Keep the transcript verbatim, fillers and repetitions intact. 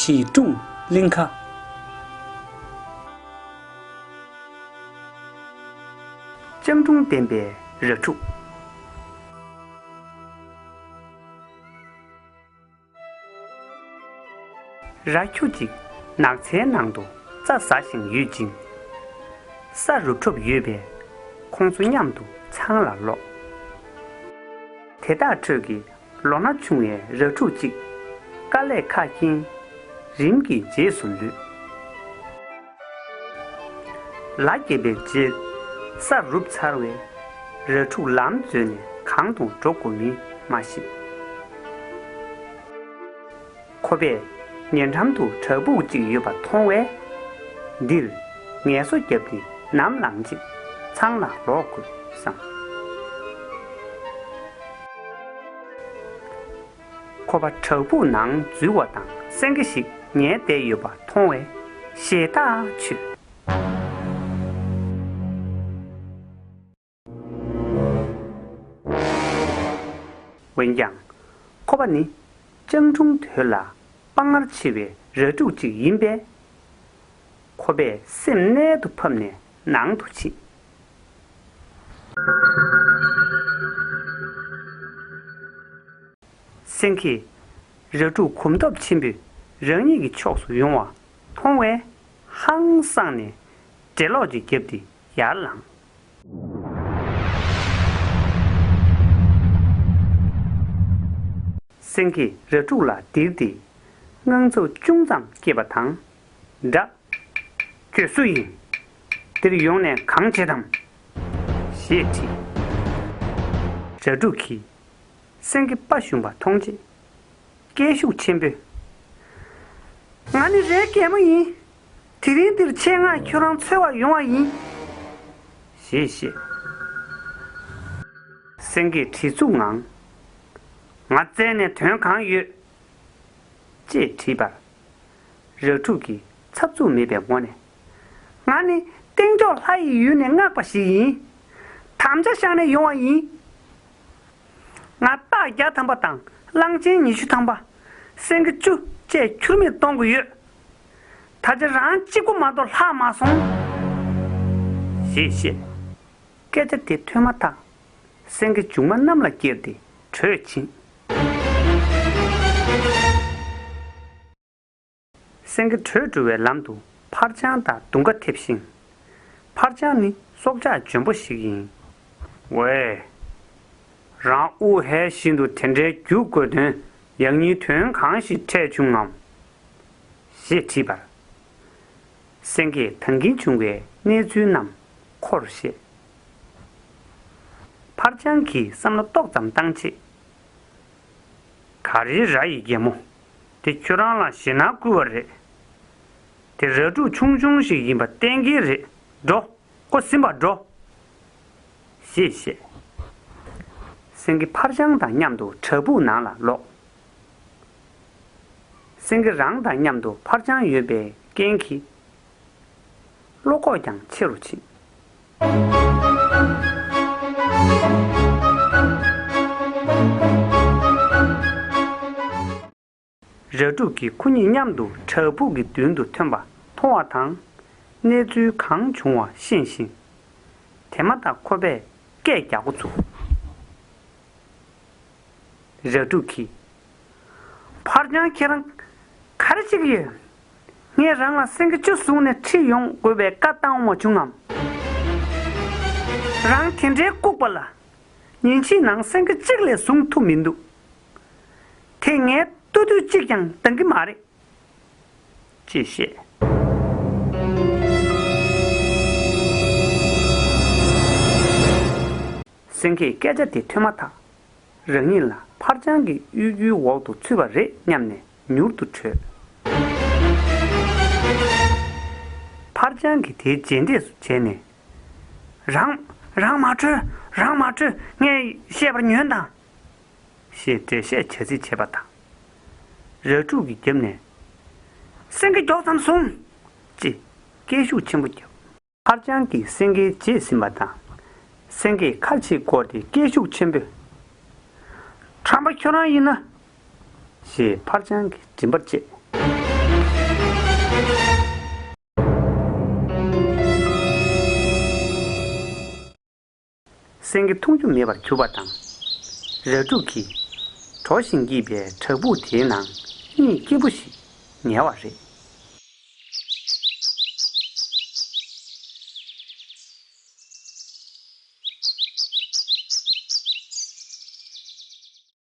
ཀྱི་སྒྲུང་གླིང་ག། སྤྱང་གྲུང་ལྡན་པའི་ར་ཕྲུག། ར་ཁྱུ་གཅིག་ནགས་ཚལ་ནང་དུ་རྩྭ་ཟ་བཞིན་ཡོད་ཅིང་། ས་རུབ་འཁྲབ་ཡོད་པས་ཁོང་ཚོ་མཉམ་དུ་ཚང་ལ་ལོག་དེ་དག་ཁྲོད་ཀྱི་ལོ་ན་ཆུང་བའི་ར་ཕྲུག་ཅིག་དཀའ་ལས་ཁག་རྐྱེན་རིམ་གྱིས་རྗེས་སུ་ལུས། ལ་བརྒྱབ་པའི་རྗེས་ས་རུབ་ཚར་བས་ར་ཕྲུག་ལམ་འཛོལ་ནས་གང་དུ་འགྲོ་དགོས་མིན་མ་ཤེས། ཁོ་པས་ཉེ་འགྲམ་དུ་བྲག་ཕུག་ཅིག་ཡོད་པ་མཐོང་བས། འདིར་ངལ་གསོ་བརྒྱབ་སྟེ་ནམ་ལངས་རྗེས་ཚང་ལ་ལོག་དགོས་བསམ། ཁོ་པ་བྲག་ཕུག་ནང་འཛུལ་བ་དང་སེང་གེ་ཞིག་ཉལ་བསྡད་ཡོད་པ་མཐོང་བས་ཞེད་ཐག་ཆོད། འོན་ཀྱང་། ཁོ་པ་ནི་སྤྱང་གྲུང་དོད་ལ་དཔའ་ངར་ཆེ་བའི་ར་ཕྲུག་ཅིག་ཡིན་པས། ཁོ་པས་སེམས་རྣལ་དུ་ཕབ་ནས་ནང་དུ་ཕྱིན། སེང་གེས་ར་ཕྲུག་གོམ་སྟབས་ཆེན་པོས་རང་ཉིད་ཀྱི་ཕྱོགས་སུ་ཡོང་བ་མཐོང་བས་ཧང་སངས་ནས་འགྲེ་ལོག་ཅིག་བརྒྱབ་སྟེ་ཡར་ལངས། སེང་གེས་ར་ཕྲུག་ལ་ལྡིར་ཏེ་དངངས་འཚབ་ཅུང་ཙམ་སྐྱེས་པ་དང་སྦྲགས། ཁྱོད་སུ་ཡིན། འདིར་ཡོང་ནས་གང་བྱེད་དམ། ཞེས་དྲིས། ར་ཕྲུག་གིས་སེང་གེ་དཔའ་ཞུམ་པ་མཐོང་རྗེས་སྐད་ཤུགས་ཆེན་པོས། ང་ནི་རའི་རྒན་མོ་ཡིན། དེ་རིང་འདིར་ཆེད་མངགས་ཁྱོད་རང་འཚོལ་བར་ཡོང་བ་ཡིན། ཞེས་བཤད། སེང་གེས་བྲེལ་འཚུབ་ངང་། ང་བཙལ་ནས་དོན་གང་ཡོད། ཅེས་དྲིས་པར། ར་ཕྲུག་གིས་འཚབ་འཚུབ་མེད་པའི་ངོ་ནས། ང་ནི་སྟེང་ཕྱོགས་ལྷ་ཡི་ཡུལ་ནས་མངགས་པ་ཞིག་ཡིན། དམ་བཅའ་བཞག་ནས་ཡོང་བ་ཡིན། ང་སྟག་བརྒྱ་ཐམ་པ་དང་གླང་ཆེན་ཉི་ཤུ་ཐམ་པ། སེང་གེ་བཅུ་བཅས་ཁྱུར་མིད་གཏོང་གི་ཡོད། ད་ཆ་རང་གཅིག་པུ་མ་གཏོགས་ལྷག་མ་སོང་། ཞེས་བཤད། སྐད་ཆ་དེ་ཐོས་མ་ཐག་སེང་གེ་མཇུག་མ་གནམ་ལ་བསྐྱལ་ཏེ་བྲོས་ཕྱིན། སེང་གེ་བྲོས་འགྲོ་བའི་ལམ་དུ་འཕར་སྤྱང་དང་དུང་ཁ་འཐེབས་ཤིང་། འཕར་སྤྱང་ནི་སྲོག་ཆགས་འཇོན་པོ་ཞིག་ཡིན། ཝེ། རང་དབུགས་ཧལ་བཞིན་དུ་དེ་འདྲའི་རྒྱུག་དགོས་དོན་ཡང་སྙིང་དོན་གང་ཞིག་འཕྲད་བྱུང་ངམ། ཞེས་དྲིས་པར། སེང་གེས་ད་གིན་བྱུང་བའི་གནས་ཚུལ་རྣམས་ཁོར་བཤད། འཕར་སྤྱང་གིས་བསམ་བློ་ཏོག་ཙམ་བཏང་རྗེས། ག་རེའི་ར་ཡི་རྒན་མོ། དེ་ཁྱོད་རང་ལ་ཞེད་སྣང་སྐུལ་བ་རེད། དེ་ར་ཕྲུག་ཆུང་ཆུང་ཞིག་ཡིན་པ་གཏན་འཁེལ་རེད། འགྲོ། ཁོ་ཟིན་པར་འགྲོ། ཞེས་བཤད། སེང་གེ་འཕར་སྤྱང་དང་མཉམ་དུ་བྲག་ཕུག་ནང་ལ་ལོག་སེང་གེ་རང་དང་མཉམ་དུ་འཕར་སྤྱང་ཡོད་པའི་རྐྱེན་གྱིས། བློ་ཁོག་ཀྱང་ཆེ་རུ་ཕྱིན། ར་ཕྲུག་གིས་ཁོ་གཉིས་མཉམ་དུ་བྲག་ཕུག་གི་མདུན་དུ་ཐོན་པ་མཐོང་བ་དང་། གནས་ཚུལ་གང་བྱུང་བ་ཤེས་ཤིང་། དེ་མ་ཐག་ཁོ་པས་སྐད་རྒྱག་འགོ་ཚུགས། ར་ཕྲུག་གིས། འཕར་སྤྱང་ཁྱེད་རང་ག་རེ་བྱེད་ཀྱི་ཡོད། ངས་རང་ལ་སེང་གེ་བཅུ་བཟུང་ནས་ཁྲིད་ཡོང་དགོས་པའི་བཀའ་བཏང་བ་མ་བྱུང་ངམ། རང་དེ་འདྲའི་ལྐུགས་པ་ལ། ཉིན་གཅིག་ནང་སེང་གེ་གཅིག་ལས་བཟུང་ཐུབ་མི་འདུག་དེ་ངས་ལྟོ་དུས་གཅིག་ཀྱང་འདང་གི་མ་རེད། ཅེས་བཤད། སེང་གེས་སྐད་ཆ་དེ་ཐོས་མ་ཐག་རང་ཉིད་ལ་འཕར་སྤྱང་གི་གཡོ་སྒྱུའི་འོག་ཏུ་ཚུད་པ་རེད་སྙམ་ནས་མྱུར་དུ་བྲོས། འཕར་སྤྱང་གིས་དེའི་རྗེས་འདེད་སུ་བྱས་ནས། རང་། རང་མ་བྲོས། རང་མ་བྲོས། ངས་བཤད་པར་ཉོན་དང་། ཞེས་འགྲེལ་བཤད་བྱ་རྩིས་བྱས་པ་དང་། ར་ཕྲུག་གིས་རྒྱབ་ནས། སེང་གེ་མགྱོགས་ཙམ་བཟུང་། ཅེས་སྐད་ཤུགས་ཆེན་པོ་བརྒྱབ། འཕར་སྤྱང་གིས་སེང་གེའི་རྗེས་ཟིན་པ་དང་། སེང་གེས་ཁ་ཕྱེ་བསྐོར་ཏེ་སྐད་ཤུགས་ཆེན་པོས། ཁྲམ་པ་ཁྱོད་རང་ཡིན་ན། ཞེས་འཕར་སྤྱང་གི་མགྲིན་པར་བཅད། སེང་གེ་མཐོང་རྒྱུ་མེད་པར་གྱུར་པ་དང་། ར་ཕྲུག་གིས་གྲོ་བཞིན་སྐྱེས་པའི་བྲག་ཕུག་དེའི་ནང་གཉིད་སྐྱིད་པོ་ཞིག་ཉལ་བ་རེད།